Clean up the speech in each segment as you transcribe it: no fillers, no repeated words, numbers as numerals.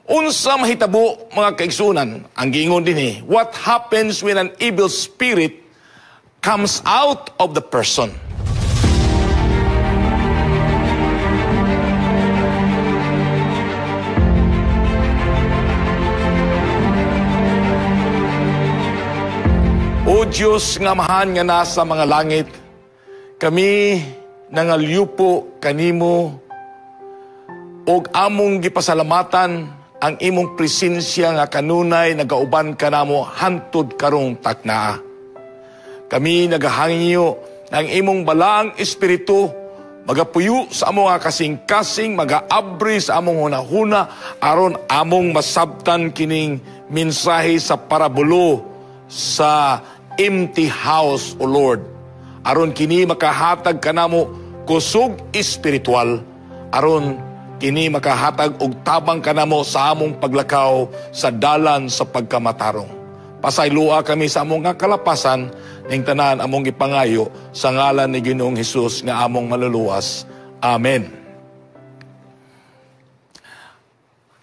Unsa mahitabo, mga kaigsunan, ang giingon dinhi, what happens when an evil spirit comes out of the person? O Diyos nga Amahan nga nasa mga langit, kami nangalyupo kanimo og among gipasalamatan ang imong presensya nga kanunay nagauban kanamo hantod karong taknaa. Kami nagahangyo ang imong balaang espiritu magapuyo sa among kasing-kasing, magaabri sa among hunahuna aron among masabtan kining mensahe sa parabulo sa empty house, O Lord. Aron kini makahatag kanamo kusog espiritual, aron kini makahatag og tabang kanamo sa among paglakaw sa dalan sa pagkamatarong. Pasayloa kami sa among nga kalapasan ning tanan among gipangayo sa ngalan ni Ginoong Hesus nga among maluluwas. Amen.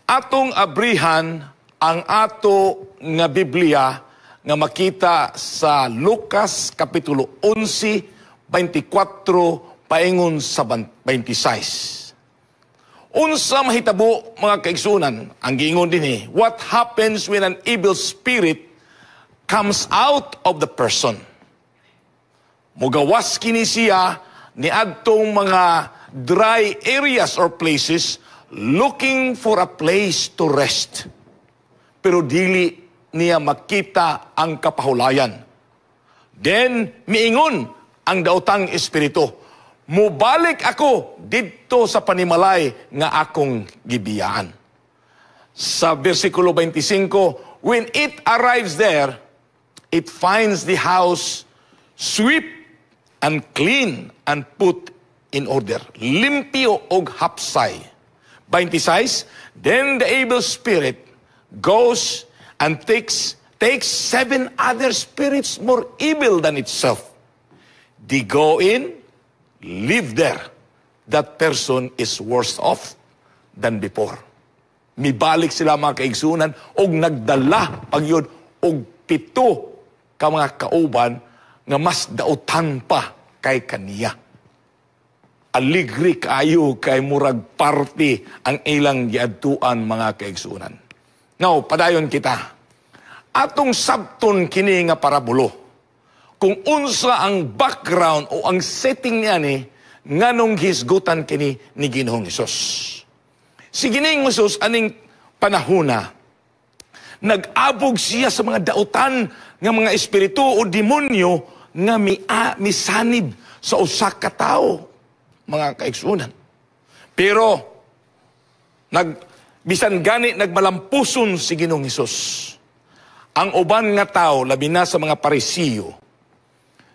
Atong abrihan ang ato nga Biblia nga makita sa Lucas Kapitulo 11, 24 paingon sa 26. Unsa mahitabo, mga kaigsunan, ang giingon dinhi, what happens when an evil spirit comes out of the person? Mugawas kini siya niadtong mga dry areas or places, looking for a place to rest. Pero dili niya makita ang kapahulayan. Then, miingon ang daotang espiritu, "Mubalik ako didto sa panimalay nga akong gibiyaan." Sa versikulo 25, when it arrives there, it finds the house swept and clean and put in order. Limpyo og hapsay. 26, then the evil spirit goes and takes seven other spirits more evil than itself. They go in, live there. That person is worse off than before. Mibalik sila, mga kaigsunan, og nagdala pagyud og pito ka mga kauban nga mas dautan pa kay kaniya. Aligri kaayo kay murag party ang ilang giadtuan, mga kaigsunan. Now, padayon kita. Atong sabton kini nga parabulo. Kung unsa ang background o ang setting niya ni nganong hisgutan kini ni Ginoong Hesus. Si Ginoong Hesus aning panahona, nag-abog siya sa mga dautan nga mga espiritu o demonyo nga misanib sa usa ka tawo, mga kaigsunan. Pero bisan gani nagmalampuson si Ginoong Hesus, ang uban nga tao, labi na sa mga Parisiyo,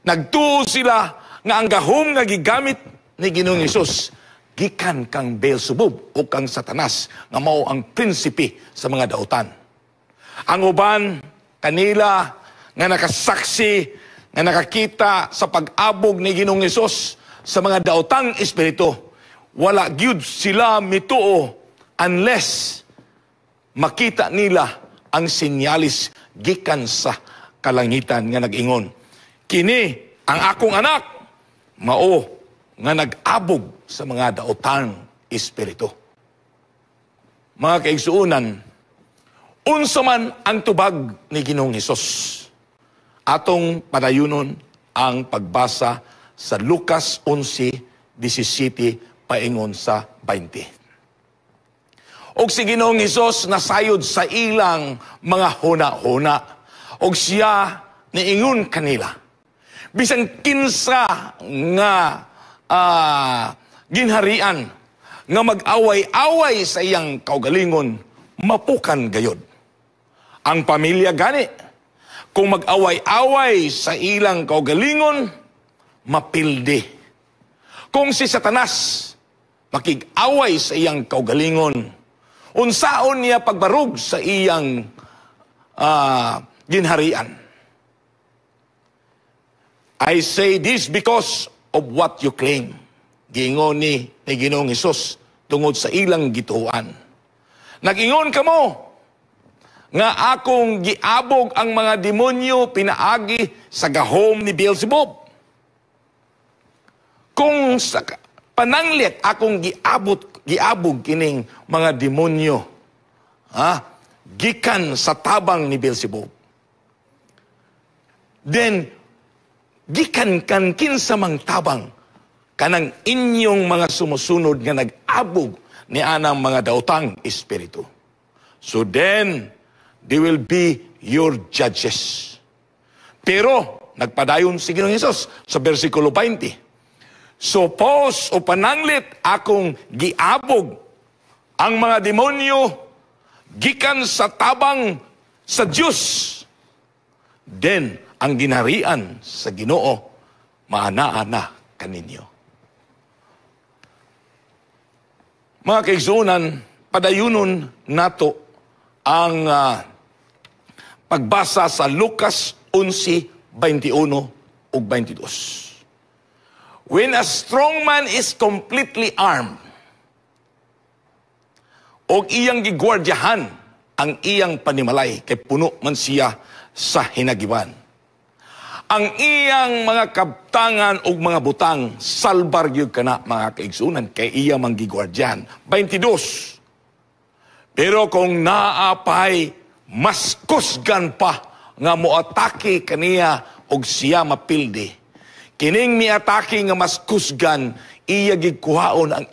nagtuo sila nga ang gahom nga gigamit ni Ginoong Hesus gikan kang Beelzebub o kang Satanas nga mao ang prinsipe sa mga dautan. Ang uban kanila nga nakasaksi, nga nakakita sa pag-abog ni Ginoong Hesus sa mga daotang espiritu, wala gyud sila mituo unless makita nila ang sinyalis gikan sa kalangitan nga nag-ingon, "Kini ang akong anak, mao nga nag-abog sa mga daotang espiritu." Mga kaigsuonan, unsa man ang tubag ni Ginoong Hesus? Atong padayunon ang pagbasa sa Lucas 11:17 paingon sa 20. Og si Ginoong Hesus nasayod sa ilang mga huna-huna, og siya niingon kanila, "Bisan kinsa nga ginharian nga mag-away-away sa iyang kaugalingon, mapukan gayod. Ang pamilya gani, kung mag-away-away sa ilang kaugalingon, mapildi. Kung si Satanas makig-away sa iyang kaugalingon, unsaon niya pagbarug sa iyang ginharian? I say this because of what you claim." Giingon ni Ginoong Hesus tungod sa ilang gituoan. Nag-ingon kamo nga akong giabog ang mga demonyo pinaagi sa gahom ni Beelzebub. Kung sa pananglit akong giabog kining mga demonyo, ha, gikan sa tabang ni Beelzebub, then gikan kan kinsa mang tabang kanang inyong mga sumusunod nga nag-abog ni anang mga daotang espiritu? So then, they will be your judges. Pero, nagpadayon si Ginoong Hesus sa versikulo 20. Suppose o pananglit akong giabog ang mga demonyo gikan sa tabang sa Diyos, then ang ginharian sa Ginoo maanaa na kaninyo. Mga kaigsuonan, padayunon nato ang pagbasa sa Lucas 11:21 ug 22. When a strong man is completely armed, og iyang gigwardyahan ang iyang panimalay, kay puno man siya sa hinagiban, ang iyang mga kabtangan ug mga butang, salbar gyud kana, mga kaigsuonan, kay iya mang gigwardyahan. 22. Pero kung naapay mas kusgan pa nga moatake kaniya og siya mapildi, kining miatake nga mas kusgan, iya gikuhaon ang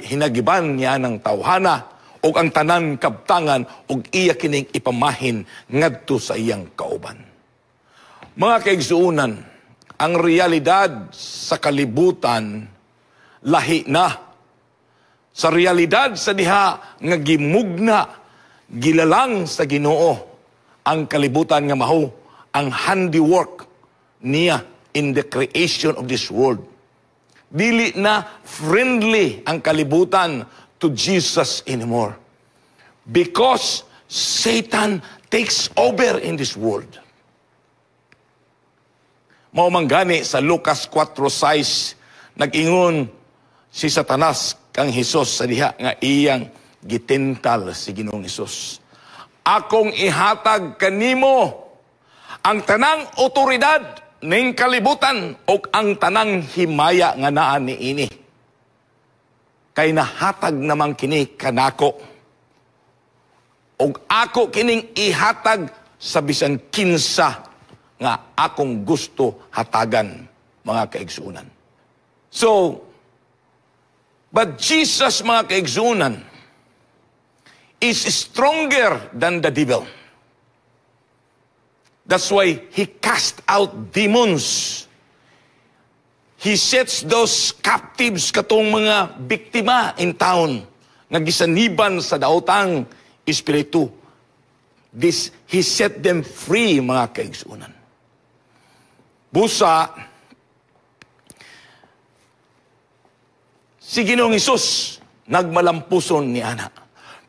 hinagiban niya ng tawhana ug ang tanan kabtangan ug iya kining ipamahin ngadto sa iyang kauban. Mga kaigsuonan, ang realidad sa kalibutan lahi na sa realidad sa diha nga gimugna, gilalang sa Ginoo ang kalibutan nga maho ang handiwork niya in the creation of this world. Dili na friendly ang kalibutan to Jesus anymore, because Satan takes over in this world. Mao man gani sa Lucas 4:6, nag-ingon si Satanas kang Hesus sa diha nga iyang gitental si Ginoong Hesus. "Akong ihatag kanimo ang tanang otoridad ning kalibutan ug ang tanang himaya nga naa niini. Kay nahatag naman kini kanako. Ug ako kining ihatag sa bisan kinsa nga akong gusto hatagan," mga kaigsuonan. So, but Jesus, mga kaigsuonan, is stronger than the devil. That's why he cast out demons. He sets those captives, katong mga biktima in town nga gisaniban sa daotang espiritu. He set them free, mga kaigsuonan. Busa, si Ginoong Hesus nagmalampuson ni ana.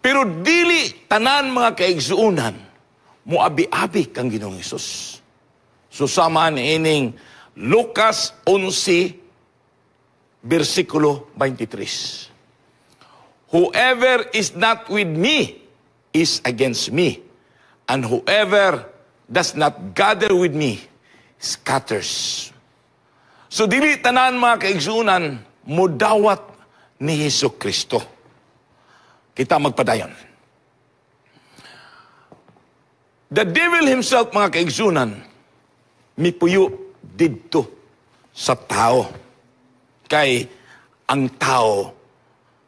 Pero dili tanan, mga kaigsuonan, moabi-abi kang Ginoong Hesus. So sama ining Lucas 11, versikulo 23. "Whoever is not with me is against me, and whoever does not gather with me scatters." So dili tanan, mga kaigsuonan, mudawat ni Hesus Kristo. Kita magpadayon. The devil himself, mga kaigsuonan, mipuyo didto sa tao. Kay ang tao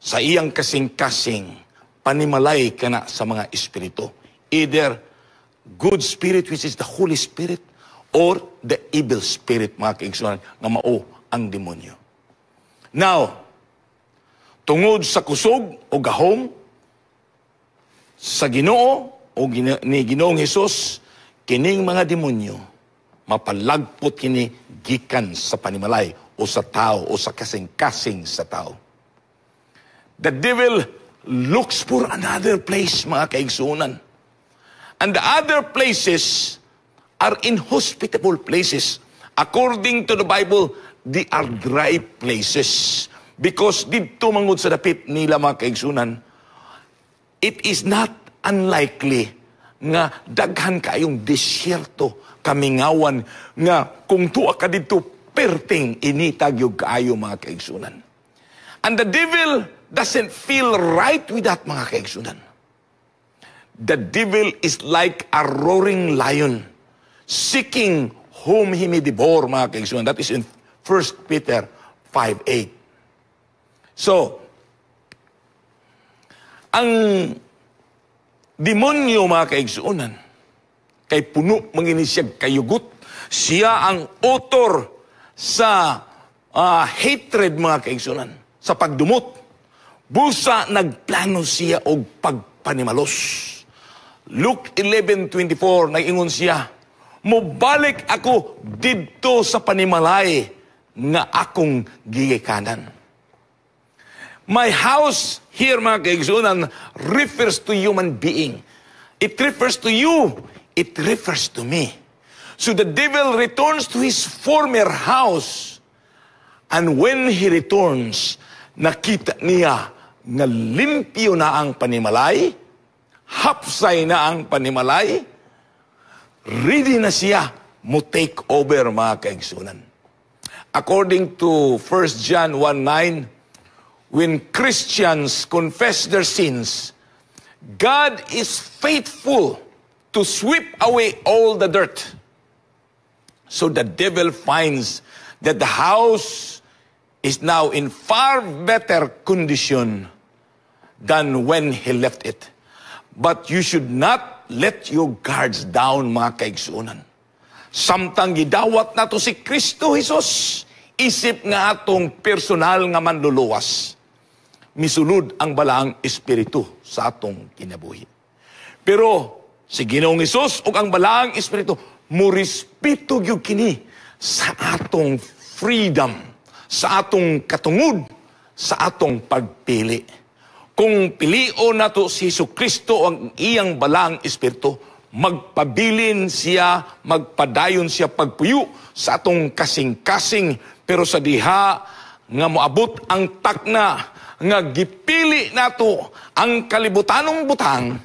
sa iyang kasing-kasing panimalay kana sa mga espiritu. Either good spirit, which is the Holy Spirit, or the evil spirit, mga kaigsuonan, nga mao ang demonyo. Now, tungod sa kusog o gahom sa Ginoo o ni Ginoong Hesus, kining mga demonyo mapalagpot kini gikan sa panimalay o sa tao o sa kasing-kasing sa tao. The devil looks for another place, mga kaigsuonan. And the other places are inhospitable places. According to the Bible, they are dry places. Because didto mangud sa dapit nila, mga kaigsuonan, It is not unlikely nga daghan kayong disyerto, kamingawan, nga kung tuwa ka didto, perting inita gyud kaayo, mga kaigsunan. And the devil doesn't feel right with that, mga kaigsunan. The devil is like a roaring lion seeking whom he may devour, mga kaigsunan. That is in 1 Peter 5:8. So, ang demonyo, mga kaigsuonan, kay puno man siya kayugot, siya ang author sa hatred, mga kaigsuonan, sa pagdumot. Busa nagplano siya og pagpanimalos. Luke 11:24, nag-ingon siya, "Mobalik ako didto sa panimalay nga akong gigikanan." My house here, mga kaigsunan, refers to human being. It refers to you. It refers to me. So the devil returns to his former house. And when he returns, nakita niya nga limpyo na ang panimalay, hapsay na ang panimalay, ready na siya mo take over, mga kaigsunan. According to 1 John 1:9, when Christians confess their sins, God is faithful to sweep away all the dirt. So the devil finds that the house is now in far better condition than when he left it. But you should not let your guards down, mga kaigsunan. Samtang gidawat nato si Kristo Jesus, isip nga atong personal nga manluluwas, misulod ang Balaang Espiritu sa atong kinabuhi. Pero si Ginoong Hesus ug ang Balaang Espiritu morespeto gyud kini sa atong freedom, sa atong katungod, sa atong pagpili. Kung pilion nato si Hesus Kristo ang iyang Balaang Espiritu, magpabilin siya, magpadayon siya pagpuyo sa atong kasing-kasing, pero sa diha nga moabot ang takna nga gipili nato ang kalibutanong butang,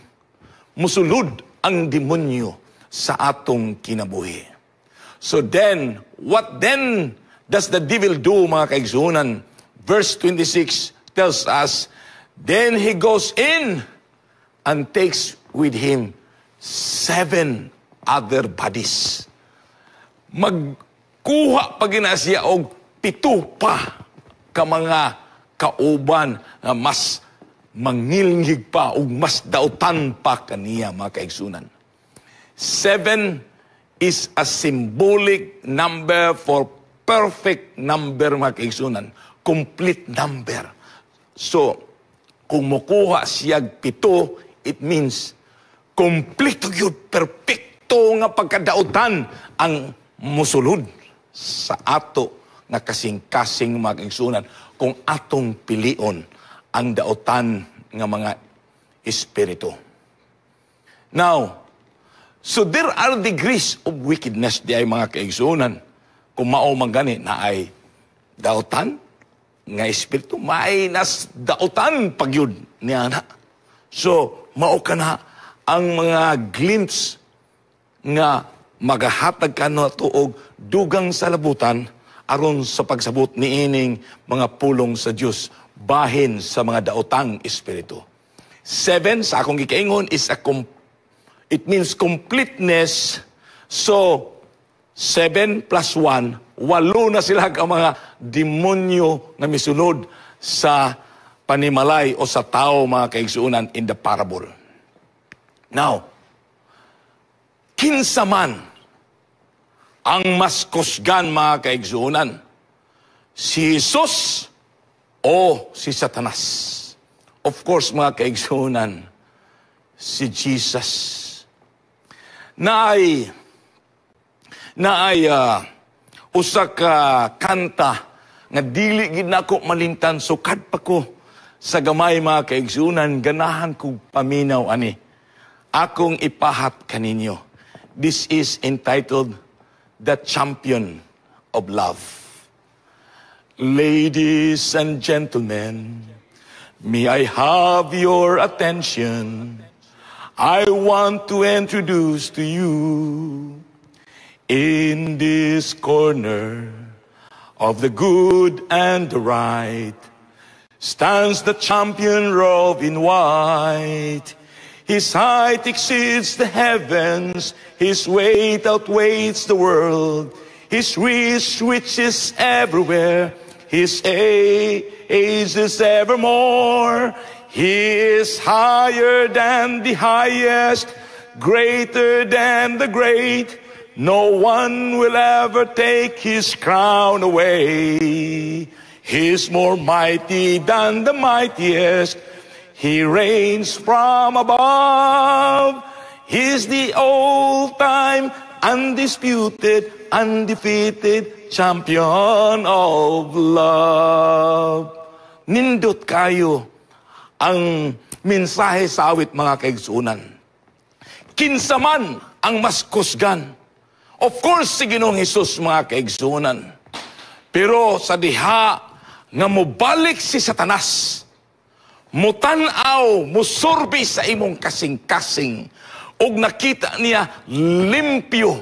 musulod ang demonyo sa atong kinabuhi. So then, what then does the devil do, mga kaigsunan? Verse 26 tells us, "Then he goes in and takes with him seven other bodies." Magkuha pa gina siya og pito pa ka mga kauban nga mas mangilngig pa ug mas dautan pa kaniya, mga kaigsunan. Seven is a symbolic number for perfect number, mga kaigsunan. Complete number. So, kung mukuha siya pito, it means kompleto yun, perpekto nga pagkadautan ang musulod sa ato nga kasing-kasing, mga kaigsunan, kung atong pilion ang dautan nga mga espiritu. Now, so there are degrees of wickedness diay, mga kaigsunan. Kung mao man gani naay dautan nga espiritu, may nas dautan pagyud niya na. So, mao kana ang mga glimpse nga magahatag kanato og dugang salabutan aron sa pagsabot niining mga pulong sa Dios bahin sa mga daotang espiritu. Seven, sa akong gikaingon, is it means completeness. So, 7 plus 1, walo na sila ang mga demonyo nga misulod sa panimalay o sa tao, mga kaigsuunan, in the parable. Now, kinsa man ang mas kusgan, mga kaigsuunan? Si Jesus o si Satanas? Of course, mga kaigsuunan, si Jesus. Naay usa ka kanta nga dili gid nako malimtan sukad pa ko sa gamay, mga kaigsuunan, ganahan kog paminaw ani. Akong ipahat kaninyo. This is entitled "The Champion of Love." Ladies and gentlemen, May I have your attention? I want to introduce to you, in this corner of the good and the right stands the champion robed in white. His height exceeds the heavens, his weight outweighs the world. His reach reaches everywhere, his age is evermore. He is higher than the highest, greater than the great. No one will ever take his crown away. He's more mighty than the mightiest. He reigns from above. He's the all-time, undisputed, undefeated champion of love. Nindot kaayo ang mensahe sa awit, mga kaigsunan. Kinsa man ang mas kusgan? Of course, si Ginoong Hesus, mga kaigsunan. Pero sa diha nga mobalik si Satanas, mutan-aw, musurvey sa imong kasing-kasing, og nakita niya limpyo,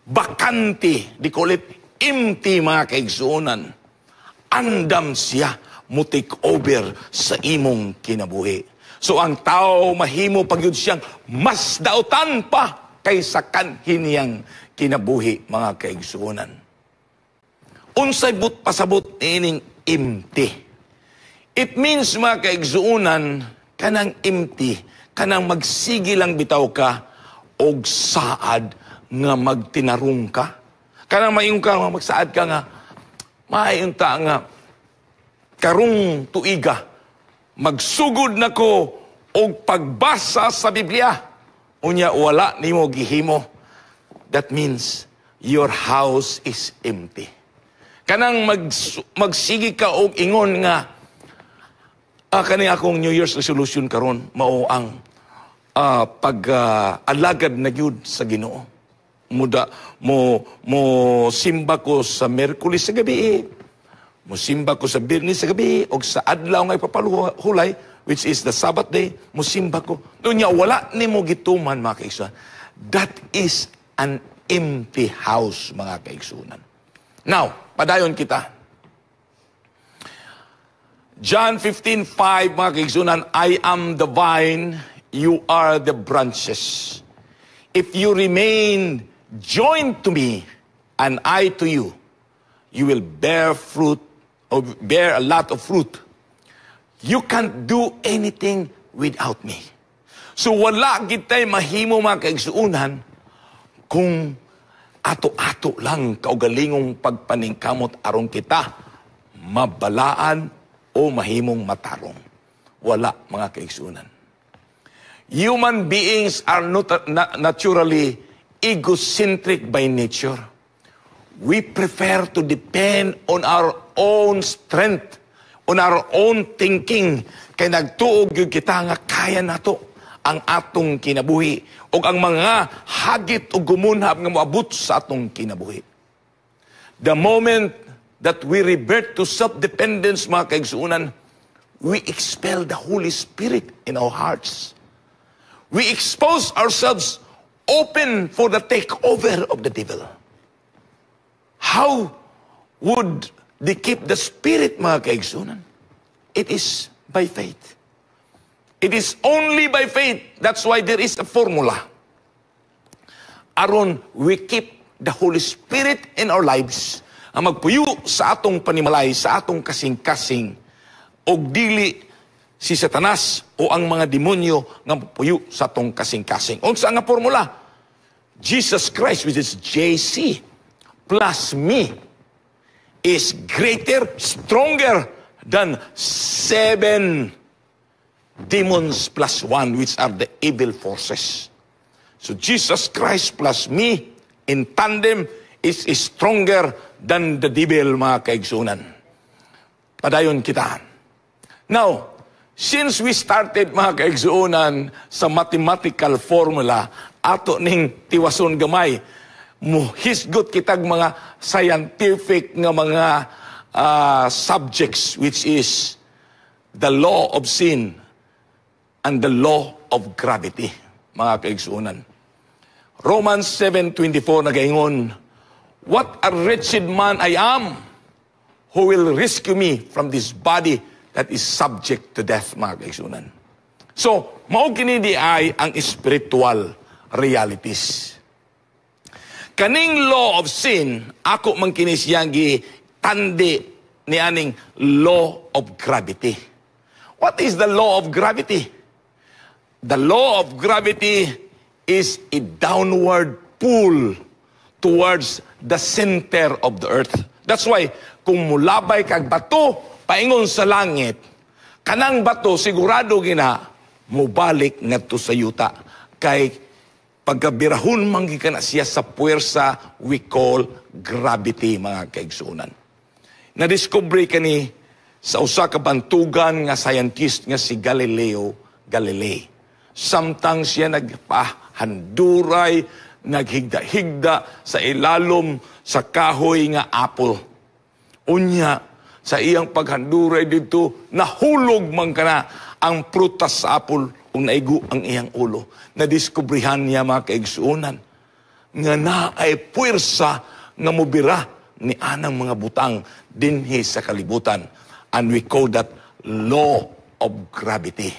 bakante, they call it empty, mga kaigsunan. Andam siya mo take over sa imong kinabuhi. So ang tao mahimo pagyud siyang mas dautan pa kaysa kanhi niyang kinabuhi, mga kaigsuonan. Unsay buot pasabot ining empty? It means, mga kaigsuonan, kanang empty, kanang magsigi lang bitaw ka og saad nga magtinarong ka. Kanang maingon ka nga magsaad ka nga maayon ta nga karong tuiga magsugod na ko og pagbasa sa Biblia. Unya wala nimo gihimo. That means your house is empty. Kanang magsigi ka og ingon nga kani akong New Year's resolution karon mao ang pag alagad na gyud sa Ginoo. Muda mo mo simba ko sa Miyerkules sa gabi, mo simba ko sa Biyernes sa gabi og sa adlaw nga ipapaluhulay, which is the Sabbath day, mo simba ko. Unya wala nimo gituman, mga kaigsunan. That is an empty house, mga kaigsunan. Now, padayon kita. John 15:5, mga kaigsunan, "I am the vine, you are the branches. If you remain joined to me and I to you, you will bear fruit or bear a lot of fruit. You can't do anything without me." So wala kitay mahimo, mga kaigsuunan, kung ato-ato lang kaugalingong pagpaningkamot aron kita mabalaan o mahimong matarong. Wala, mga kaigsuunan. Human beings are not naturally egocentric by nature. We prefer to depend on our own strength, on our own thinking. Kay nagtuo gyud kita nga kaya nato ang atong kinabuhi o ang mga hagit o gumunhab nga moabot sa atong kinabuhi. The moment that we revert to self-dependence, mga kaigsuunan, we expel the Holy Spirit in our hearts. We expose ourselves open for the takeover of the devil. How would they keep the Spirit, mga kaigsunan? It is by faith. It is only by faith. That's why there is a formula. Aron we keep the Holy Spirit in our lives, ang magpuyo sa atong panimalay, sa atong kasing-kasing, og dili si Satanas o ang mga demonyo nga puyo sa atong kasing-kasing. Unsa nga formula? Jesus Christ, which is JC, plus me, is greater, stronger than seven demons plus one, which are the evil forces. So Jesus Christ plus me in tandem is stronger than the devil, mga kaigsunan. Padayon kita. Now, since we started, mga kaigsunan, sa mathematical formula, ato ning tiwason gamay, muhisgot kitag mga scientific nga mga subjects, which is The law of sin and the law of gravity, mga kaigsuonan. Romans 7:24 nagaingon, "What a wretched man I am! Who will rescue me from this body that is subject to death?" mga kaigsuonan. So, mao kini di ay ang spiritual realities. Kaning law of sin, ako man kini siyang gitandi ni aning law of gravity. What is the law of gravity? The law of gravity is a downward pull towards the center of the earth. That's why kung mulabay kag bato paingon sa langit, kanang bato sigurado gina mubalik ngadto sa yuta kay pagkabirahon man gikan na siya sa puwersa we call gravity, mga kaigsuonan. Nadiskubre kani sa usa ka bantugan nga scientist nga si Galileo Galilei. Samtang siya nagpahanduray, naghigda-higda sa ilalom sa kahoy nga apple. Unya, sa iyang paghanduray dito, nahulog man kana ang prutas sa apple ug naigo ang iyang ulo. Nadiskubrihan niya, mga kaigsuonan, nga naay puwersa nga mubira ni anang mga butang dinhi sa kalibutan. And we call that law of gravity.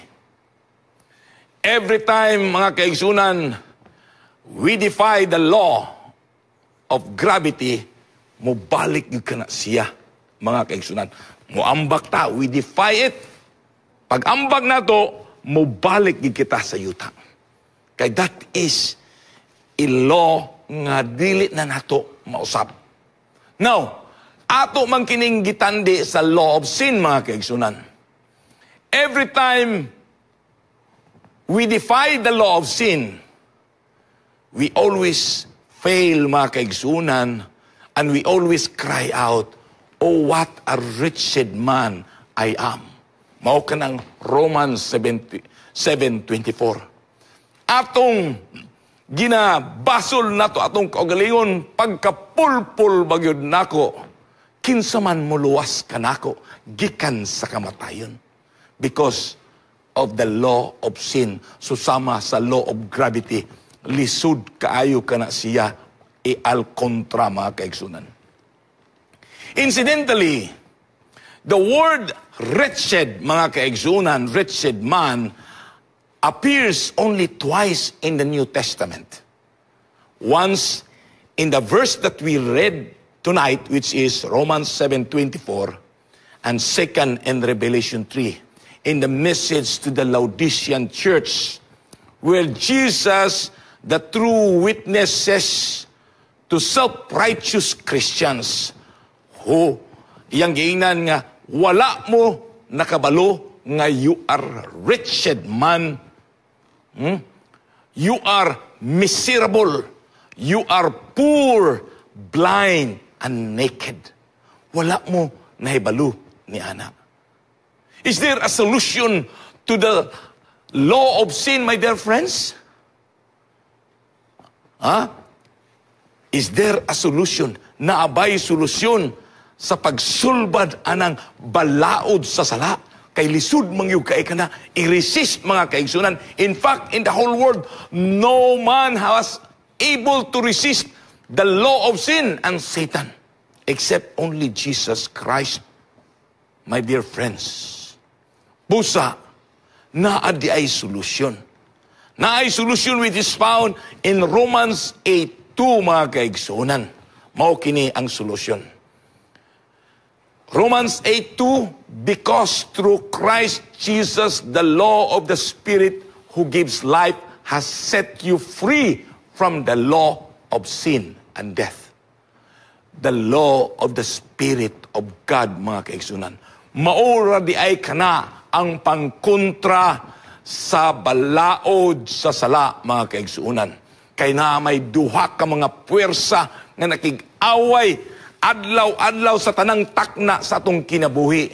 Every time, mga kaigsuonan, we defy the law of gravity, mubalik gyud kana siya, mga kaigsuonan. Muambak ta, we defy it. Pag ambak nato, mubalik gyud kita sa yuta. Kay that is a law nga dili na nato mausab. Now, ato man kining gitandi sa law of sin, mga kaigsuonan. Every time we defy the law of sin, we always fail, mga kaigsuonan, and we always cry out, "Oh, what a wretched man I am." Mao kanang Romans 7:24. Atong ginabasol nato atong kaugalingon, "Pagkapulpul bagyod nako, kinsa man muluwas kanako gikan sa kamatayon?" Because of the law of sin, susama sa law of gravity, lisod kaayo kana siya i-al kontra, mga kaigsuonan. Incidentally, the word wretched, mga kaigsuonan, wretched man, appears only twice in the New Testament. Once in the verse that we read tonight, which is Romans 7:24, and second in Revelation 3, in the message to the Laodicean church, where Jesus, the true witness, says to self-righteous Christians who iyang giingnan nga wala mo nakabalo nga you are wretched man. You are miserable. You are poor, blind, and naked. Wala mo nahibalo ni ana. Is there a solution to the law of sin, my dear friends? Huh? Is there a solution? Naa bay solusyon sa pagsulbad anang balaod sa sala? Kay lisod man gyud kay kana i-resist, mga kaigsuonan. In fact, in the whole world, no man has able to resist the law of sin and Satan except only Jesus Christ, my dear friends. Busa, naa di ay solusyon. Naay solusyon which is found in Romans 8:2, mga kaigsuonan. Mao kini ang solusyon. Romans 8:2, "Because through Christ Jesus, the law of the Spirit who gives life has set you free from the law of sin and death." The law of the Spirit of God, mga kaigsuonan. Mao ra di ay kana ang pangkontra sa balaod sa sala, mga kaigsuonan. Kay na may duha ka mga puwersa nga nakig-away adlaw-adlaw sa tanang takna sa atong kinabuhi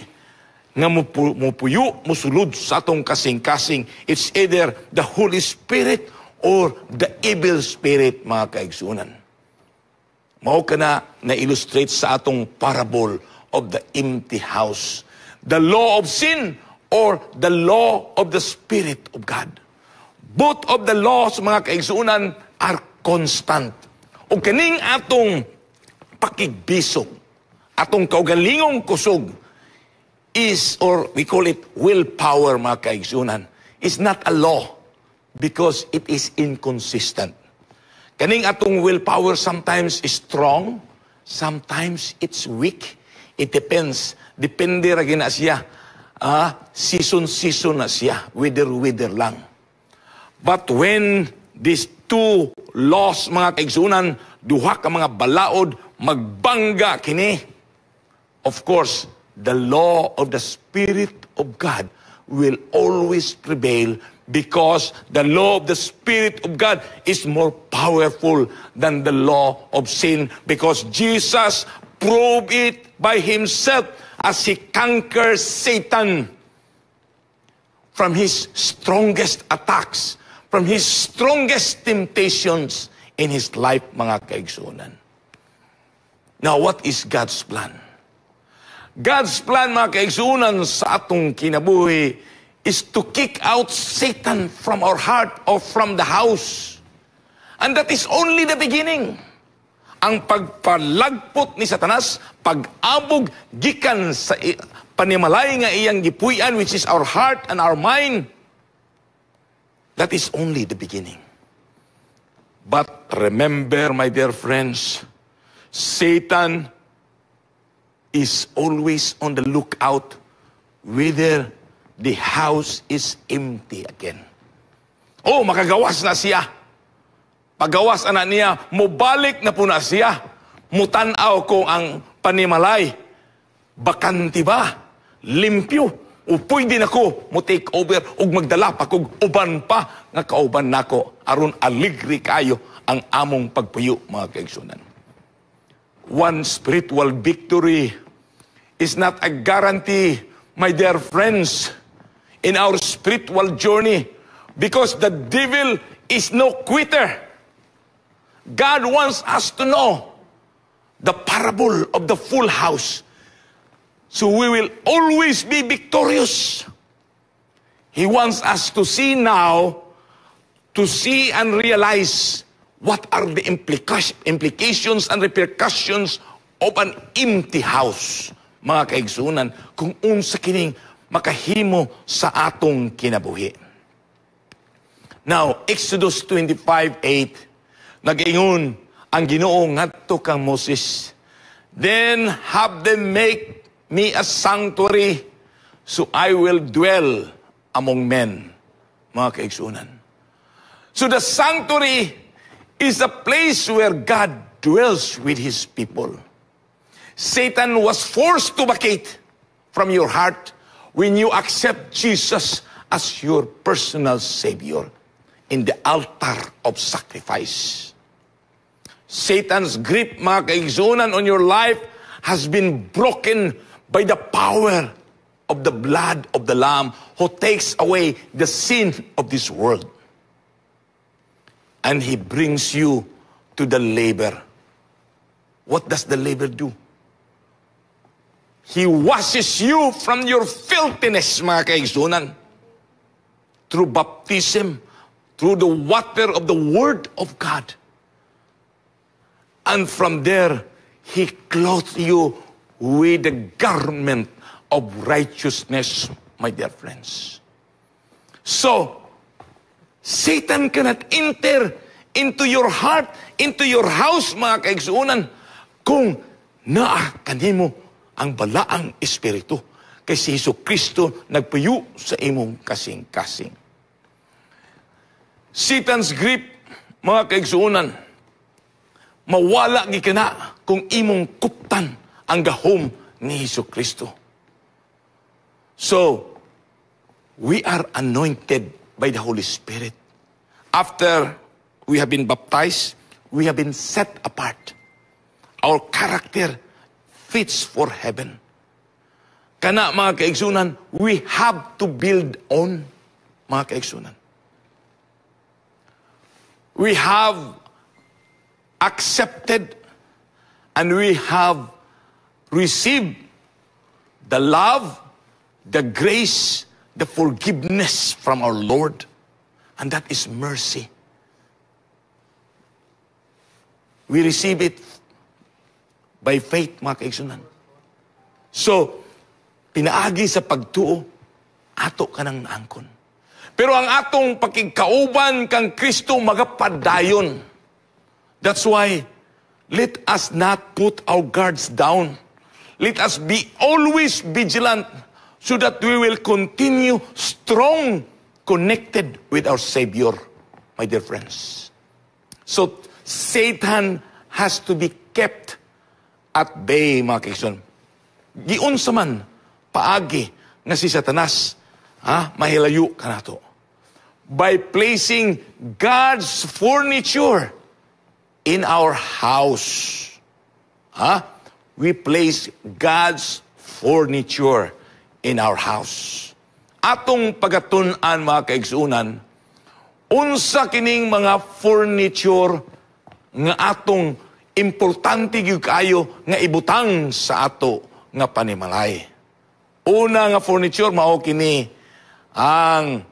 nga mupuyo, musulod sa atong kasing-kasing. It's either the Holy Spirit or the evil spirit, mga kaigsuonan. Mao kana na-illustrate sa atong parable of the empty house. The law of sin or the law of the Spirit of God. Both of the laws, mga kaigsuonan, are constant. O kaning atong pakigbisog, atong kaugalingong kusog, is, or we call it willpower, mga kaigsuonan, is not a law because it is inconsistent. Kaning atong willpower sometimes is strong, sometimes it's weak. It depends. Depende ra na siya. Season-season na siya. Weather-weather lang. But when these two laws, mga kaigsuonan, duha ka mga balaod, magbangga kini, of course, the law of the Spirit of God will always prevail because the law of the Spirit of God is more powerful than the law of sin because Jesus proved it by himself as he conquers Satan from his strongest attacks, from his strongest temptations in his life, mga kaigsuonan. Now, what is God's plan? God's plan, mga kaigsuonan, sa atong kinabuhi is to kick out Satan from our heart or from the house. And that is only the beginning. Ang pagpalagpot ni Satanas, pag-abog gikan sa panimalay nga iyang gipuy-an, which is our heart and our mind, that is only the beginning. But remember, my dear friends, Satan is always on the lookout whether the house is empty again. Oh, makagawas na siya. Pagawas ana niya, mubalik na po na siya. Mutanaw kung ang panimalay, bakante ba? Limpyo. O pwede na ko mo take over ug magdala pa kog uban pa nga kauban nako aron aligre kayo ang among pagpuyo, mga kaigsuonan. One spiritual victory is not a guarantee, my dear friends, in our spiritual journey because the devil is no quitter. God wants us to know the parable of the full house so we will always be victorious. He wants us to see now, to see and realize what are the implications and repercussions of an empty house. Mga kaigsuonan, kung unsa kining makahimo sa atong kinabuhi. Now, Exodus 25:8, nag-ingon ang Ginoo ngadto kang Moses, "Then have them make me a sanctuary so I will dwell among men." Mga kaigsuonan. So the sanctuary is a place where God dwells with His people. Satan was forced to vacate from your heart when you accept Jesus as your personal Savior in the altar of sacrifice. Satan's grip, mga kaigsuonan, on your life has been broken by the power of the blood of the Lamb who takes away the sin of this world. And He brings you to the laver. What does the laver do? He washes you from your filthiness, mga kaigsuonan, through baptism, through the water of the Word of God. And from there, He clothes you with the garment of righteousness, my dear friends. So, Satan cannot enter into your heart, into your house, mga kaigsuonan, kung naa kanimo ang Balaang Espiritu. Kay si Hesu Kristo nagpuyo sa imong kasing-kasing. Satan's grip, mga kaigsuonan, mawala gi kana kung imong kuptan ang gahom ni Hesu Kristo. So, we are anointed by the Holy Spirit. After we have been baptized, we have been set apart. Our character fits for heaven. Kana, mga kaigsuonan, we have to build on, mga kaigsuonan. We have accepted and we have received the love, the grace, the forgiveness from our Lord. And that is mercy. We receive it by faith, mga kaigsuonan. So, pinaagi sa pagtuo, ato kanang naangkon. Pero ang atong pakigkauban kang Kristo magapadayon. That's why, let us not put our guards down. Let us be always vigilant so that we will continue strong, connected with our Savior, my dear friends. So, Satan has to be kept at bay, mga kaigsoon. Giunsa man paagi nga si Satanas, ha, mahilayo kanato? By placing God's furniture in our house. Ha? We place God's furniture in our house. Atong pagatun-an, mga kaigsuonan, unsa kining mga furniture nga atong importante gyud kaayo nga ibutang sa ato nga panimalay? Una nga furniture mao kini ang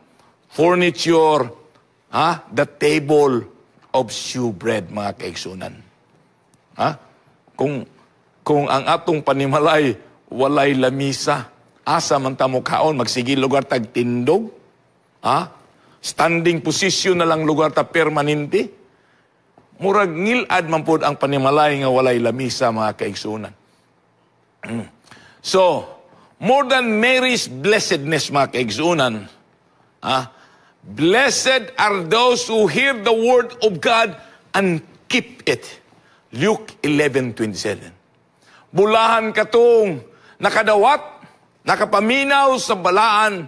furniture, ha, the table of shewbread, mga kaigsuonan. Ha? Kung ang atong panimalay walay lamisa, asa man ta mokaon? Magsige lugar tag tindog? Ha? Standing position na lang lugar ta permanente? Murag ngilad man pod ang panimalay nga walay lamisa, mga kaigsuonan. So, more than Mary's blessedness, mga kaigsuonan, blessed are those who hear the word of God and keep it. Luke 11:27. Bulahan katong nakadawat, nakapaminaw sa balaan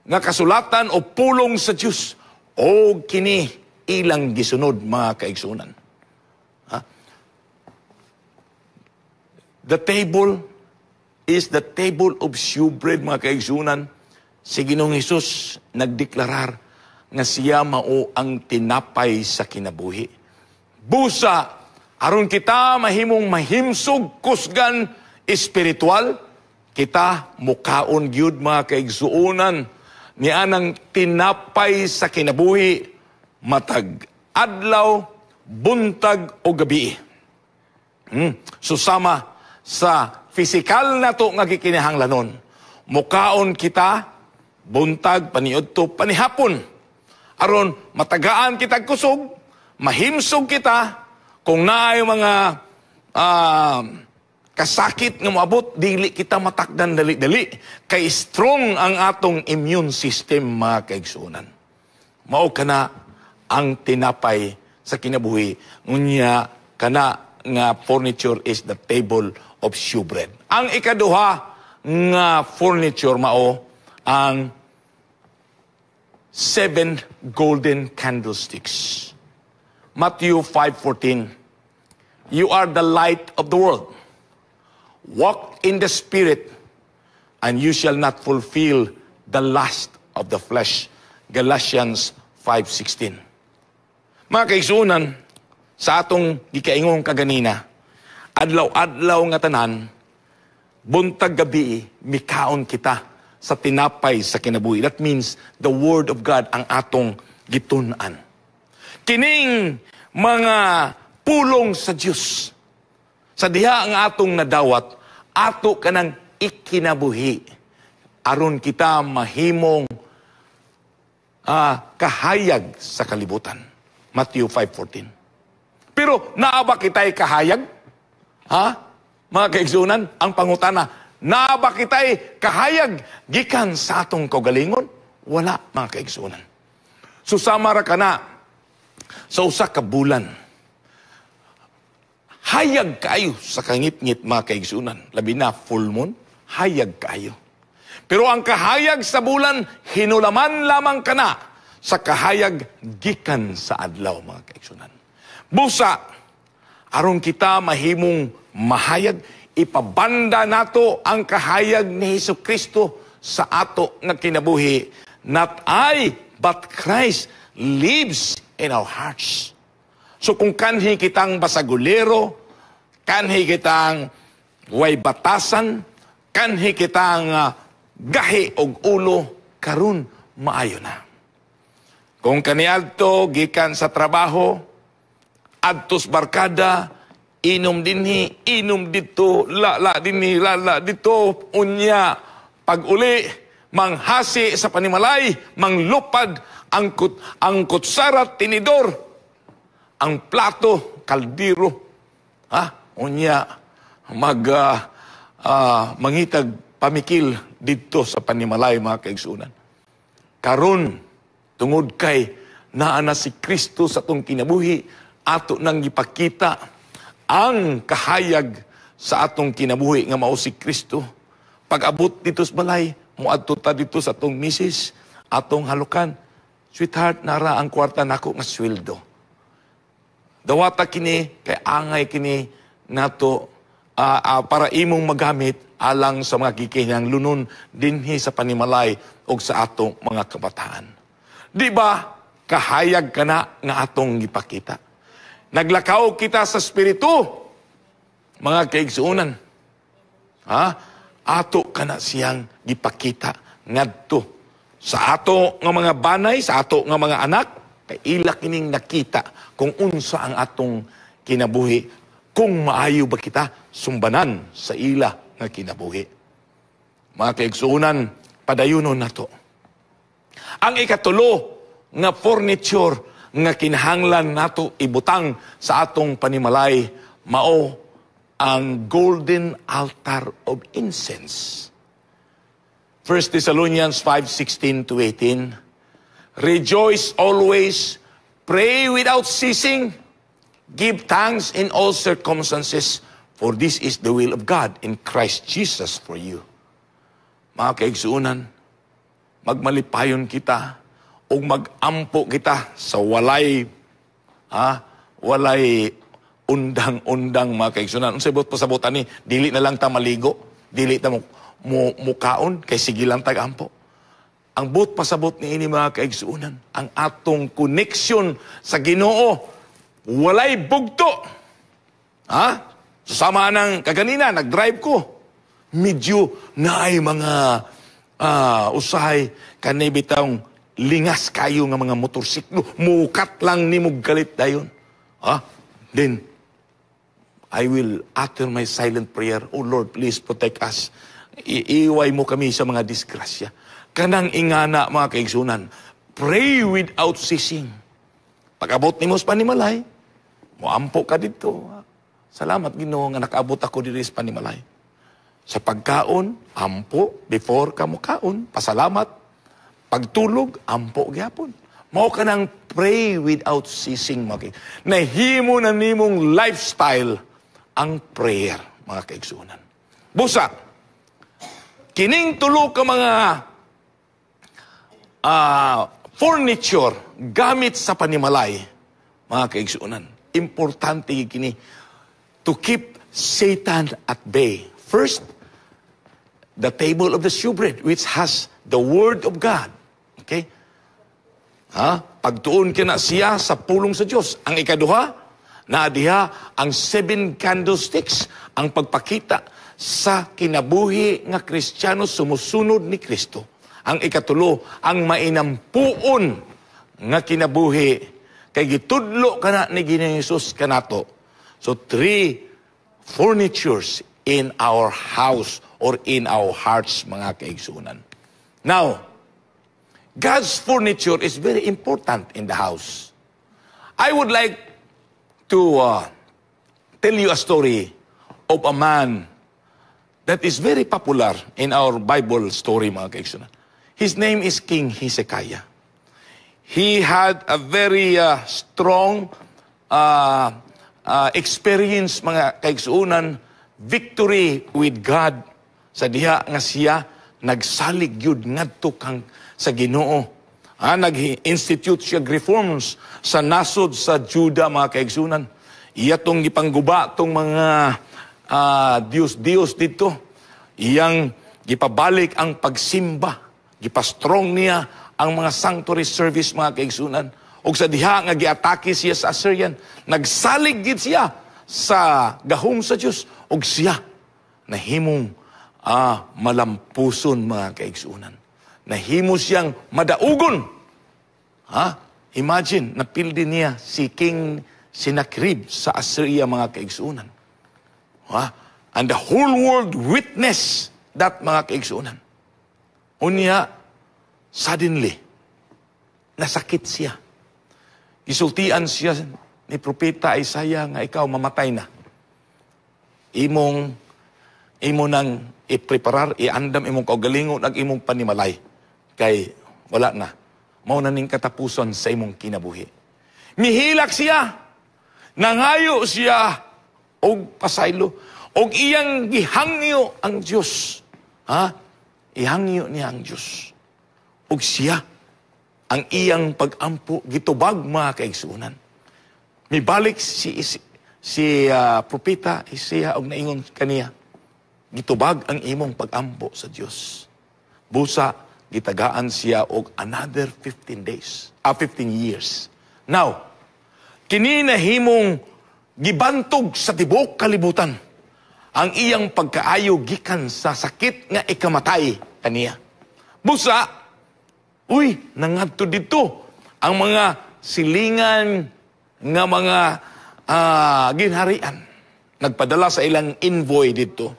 nga kasulatan o pulong sa Dios o kini ilang gisunod, mga kaigsuonan. Ha? The table is the table of shewbread, mga kaigsuonan. Si Ginoong Hesus nagdeklarar nga siya mao ang tinapay sa kinabuhi. Busa, aron kita mahimong mahimsog kusgan espiritual, kita mukaon gyud, mga kaigsuonan, ni anang tinapay sa kinabuhi matag adlaw, buntag o gabi. So sama sa physical nato nga gikinahanglanon, mukaon kita buntag, paniudto, panihapon. Aron matagaan kita kusog, mahimsog kita, kung naay mga kasakit nga moabot, dili kita matakdan dali-dali. Kay strong ang atong immune system, mga kaigsuonan. Mao kana ang tinapay sa kinabuhi. Ngunya kana nga furniture is the table of shewbread. Ang ikaduha nga furniture mao ang seven golden candlesticks. Matthew 5:14. "You are the light of the world. Walk in the Spirit, and you shall not fulfill the lust of the flesh." Galatians 5:16. Mga kaigsuonan, sa atong gikaingon kaganina, adlaw-adlaw nga tanan, buntag gabi, mikaon kita sa tinapay sa kinabuhi. That means the Word of God ang atong gitun-an. Kining mga pulong sa Dios, sa diha ang atong nadawat, ato kanang ikinabuhi aron kita mahimong kahayag sa kalibutan. Matthew 5:14. Pero naa ba kita'y kahayag? Ha? Mga kaigsuonan, ang pangutana, naa ba kita'y kahayag gikan sa atong kaugalingon? Wala, mga kaigsuonan. Susama ra kana sa usa ka bulan. Hayag kaayo sa kangitngit, mga kaigsuonan. Labi na full moon, hayag kaayo. Pero ang kahayag sa bulan, hinulaman lamang kana sa kahayag gikan sa adlaw, mga kaigsuonan. Busa, aron kita mahimong mahayag, ipabanda nato ang kahayag ni Hesus Kristo sa ato nga kinabuhi. Not I, but Christ lives in our hearts. So kung kanhi kitang basagulero, kanhi kitang way batasan, kanhi kitang gahi og ulo, Karon maayo na. Kung kaniadto gikan sa trabaho, adtos barkada, inom dinhi, inom dito, lala dinhi, lala dito, unya, pag uli, manghasi sa panimalay, manglupad ang kutsara, tinidor, ang plato, kaldero, ha? Unya, mangitag pamikil dito sa panimalay, mga kaigsunan. Karon, tungod kay naa na si Kristo sa atong kinabuhi, ato nang gipakita ang kahayag sa atong kinabuhi nga mao si Kristo. Pag-abot dito sa balay, muadto ta dito sa atong misis, atong halukan. "Sweetheart, nara ang kwarta nako nga sweldo. Dawata kini, kay angay kini nato para imong magamit alang sa mga gikinahanglanon dinhi sa panimalay o sa atong mga kabataan." Di ba kahayag kana nga atong gipakita? Naglakaw kita sa espiritu, mga kaigsuunan. Ha? Ato kana siyang gipakita ngadto sa ato nga mga banay, sa ato nga mga anak, kay ila kining nakita kung unsa ang atong kinabuhi, kung maayo ba kita sumbanan sa ila nga kinabuhi. Mga kaigsuunan, padayunon nato. Ang ikatulo nga furniture nga kinahanglan nato ibutang sa atong panimalay mao ang golden altar of incense. 1 Thessalonians 5:16 to 18. "Rejoice always, pray without ceasing, give thanks in all circumstances, for this is the will of God in Christ Jesus for you." Mga kaigsuunan, magmalipayon kita o magampo kita sa walay undang-undang, mga kaigsuunan. Unsay buot pasabot ani? Dili na lang ta maligo, dili ta mo mukaon kay sige lang tag-ampo. Ang buot pasabot niini, mga kaigsuunan, ang atong connection sa Ginoo walay bugto. Ha? Sama ng kaganina, nag-drive ko. Medyo naay mga usahay kanay bitawng lingas kayo nga mga motorsiklo. Mukat lang nimo, galit dayon. Ha? Then, I will utter my silent prayer. "Oh Lord, please protect us. Iiway mo kami sa mga disgrasya." Kanang ingana, mga kaigsunan, pray without ceasing. Pag-abot nimo sa panimalay, moampo ka dito. "Salamat, Ginoo, nga nakaabot ako diri sa panimalay." Sa pagkaon, ampo before ka mokaon, pasalamat. Pagtulog, ampo gyapon. Mao kanang pray without ceasing, mga Nahimo na nimong lifestyle ang prayer, mga kaigsunan. Busa, kining tulo ka mga furniture gamit sa panimalay, mga kaigsunan, importante kini to keep Satan at bay. First, the table of the shewbread, which has the Word of God. Okay? Ha? Pagtuon kina siya sa pulong sa Diyos. Ang ikaduha, naa diha ang seven candlesticks, ang pagpakita sa kinabuhi nga Kristiyano sumusunod ni Kristo. Ang ikatulo, ang mainampuon nga kinabuhi kay gitudlo kana ni Ginoong Hesus kanato. So three furnitures in our house or in our hearts, mga kaigsunan. Now, God's furniture is very important in the house. I would like to tell you a story of a man that is very popular in our Bible story, mga kaigsunan. His name is King Hezekiah. He had a very strong experience, mga kaigsuunan, victory with God sa diha nga siya nagsalig yun ngadto kang sa Ginoo. Ah, nag-institute siya reforms sa nasod sa Juda, mga kaigsunan. Iya tong gipangguba tong mga Diyos-Diyos dito. Iyang gipabalik ang pagsimba. Gipa-strong niya ang mga sanctuary service, mga kaigsunan. Og sa diha nga giatake siya sa Assyrian, nagsalig gid siya sa gahom sa Dios og siya nahimong malampuson, mga kaigsunan. Nahimo siyang madaugon. Ha? Imagine, napildi niya si King Sennacherib sa Assyria, mga kaigsunan. Ha? And the whole world witness that, mga kaigsunan. Unya, suddenly, nasakit siya. Gisultian siya ni Propeta Isaiah nga ikaw mamatay na. Imo nang ipreparar, iandam imong kaugalingon ag imong panimalay. Kay wala na. Mao na ning katapuson sa imong kinabuhi. Mihilak siya. Nangayo siya og pasaylo. Og iyang gihangyo ang Dios. Ha? Ihangyo niya ang Dios. Og siya, ang iyang pag-ampo, gitubag, mga kaigsunan. Mibalik si Propeta Isaiah og naingon kaniya, "Gitubag ang imong pag-ampo sa Dios." Busa gitagaan siya og another 15 days, 15 years. Now, kini nahimong gibantog sa tibuok kalibutan ang iyang pagkaayo gikan sa sakit nga ikamatay kaniya. Busa, uy, nangadto dito ang mga silingan nga mga ginharian. Nagpadala sa ilang envoy dito.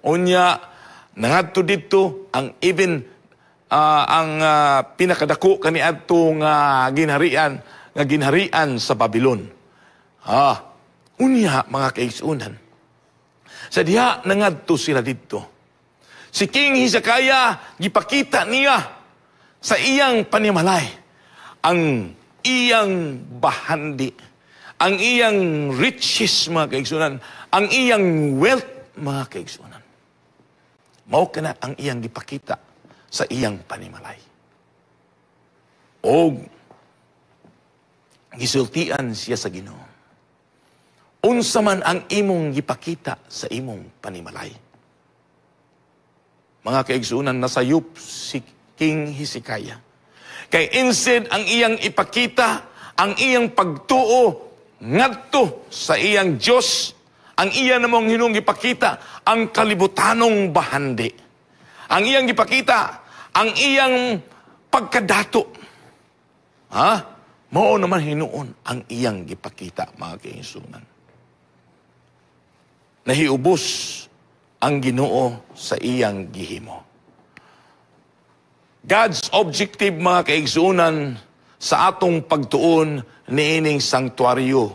Unya, nangadto dito ang even ang pinakadako kaniadto nga ginharian sa Babylon. Unya, mga kaigsunan, sa diha nangadto sila dito, si King Hezekiah, gipakita niya sa iyang panimalay ang iyang bahandi, ang iyang riches, mga kaigsunan, ang iyang wealth, mga kaigsunan. Mao kana ang iyang gipakita sa iyang panimalay. Og gisultian siya sa Ginoo. "Unsa man ang imong gipakita sa imong panimalay?" Mga kaigsunan, nasayop si King Hezekiah. Kay instead ang iyang ipakita, ang iyang pagtuo ngadto sa iyang Dios, ang iya namong hinung gipakita ang kalibutanong bahandi. Ang iyang gipakita, ang iyang pagkadato. Ha? Mao naman hinuon ang iyang gipakita, mga kaigsunan. Nahiubos ang Ginoo sa iyang gihimo. God's objective, mga kaigsunan, sa atong pagtuon niining sanktuaryo.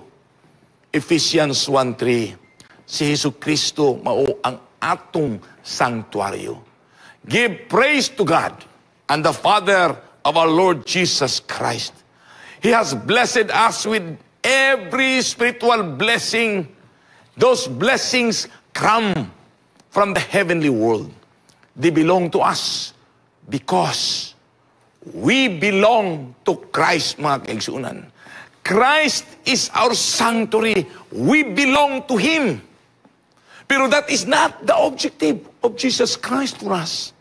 Ephesians 1:3, si Hesus Kristo mao ang atong sanktuaryo. Give praise to God and the Father of our Lord Jesus Christ. He has blessed us with every spiritual blessing. Those blessings come from the heavenly world. They belong to us because we belong to Christ, mga kaigsunan. Christ is our sanctuary. We belong to Him. Pero that is not the objective of Jesus Christ for us.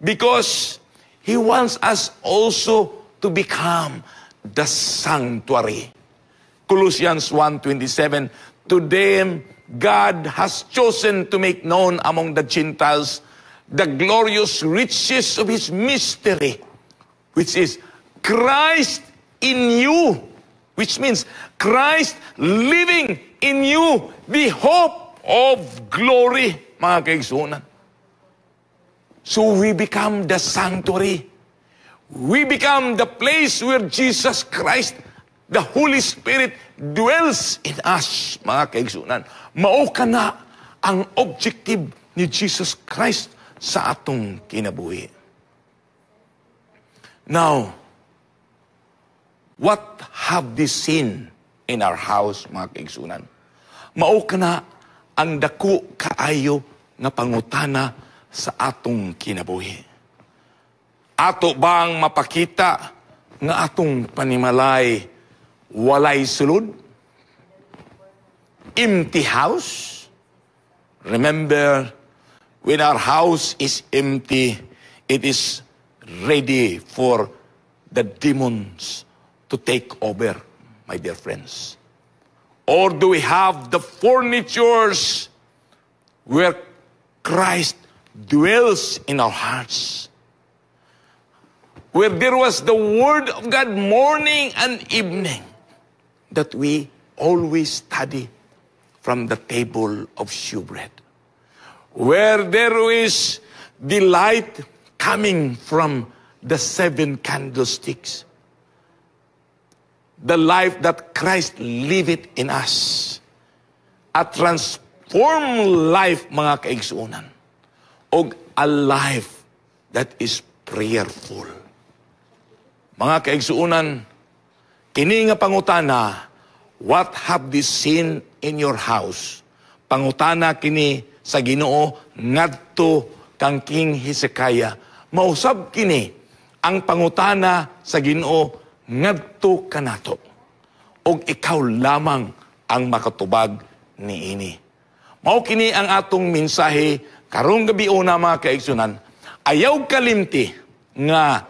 Because He wants us also to become the sanctuary. Colossians 1:27, "To them God has chosen to make known among the Gentiles the glorious riches of His mystery, which is Christ in you," which means Christ living in you, the hope of glory, mga kaigsunan. So we become the sanctuary. We become the place where Jesus Christ, the Holy Spirit, dwells in us, mga kaigsunan. Mao kana ang objective ni Jesus Christ sa atong kinabuhi. Now, what have they seen in our house, mga kaigsunan? Mao kana ang dako kaayo nga pangutana sa atong kinabuhi. Ato bang mapakita nga atong panimalay walay sulod? Empty house? Remember, when our house is empty, it is ready for the demons to take over, my dear friends. Or do we have the furnitures where Christ dwells in our hearts? Where there was the Word of God morning and evening that we always study from the table of shewbread. Where there is the light coming from the seven candlesticks. The life that Christ liveth in us. A transformed life, mga kaigsuonan. Og a life that is prayerful. Mga kaigsuonan, kini nga pangutana, "What have they seen in your house?" Pangutana kini sa Ginoo ngadto kang King Hezekiah. Mausab kini ang pangutana sa Ginoo ngadto kanato. Og ikaw lamang ang makatubag niini. Mao kini ang atong mensahe karong gabiuna, mga kaigsuonan. Ayaw kalimti nga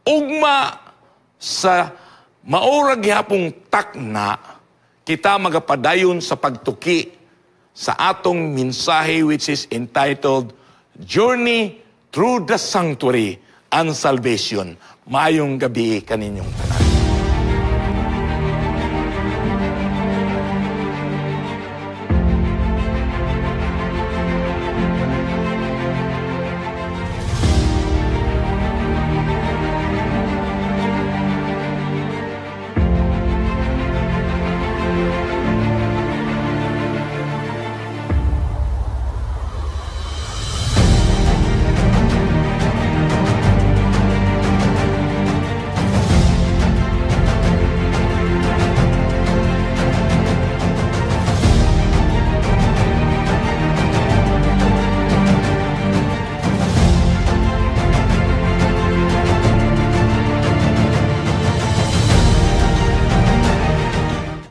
ugma sa mao ra gihapong takna kita magapadayon sa pagtuki sa atong mensahe, which is entitled Journey Through the Sanctuary and Salvation. Maayong gabi kaninyong tanan.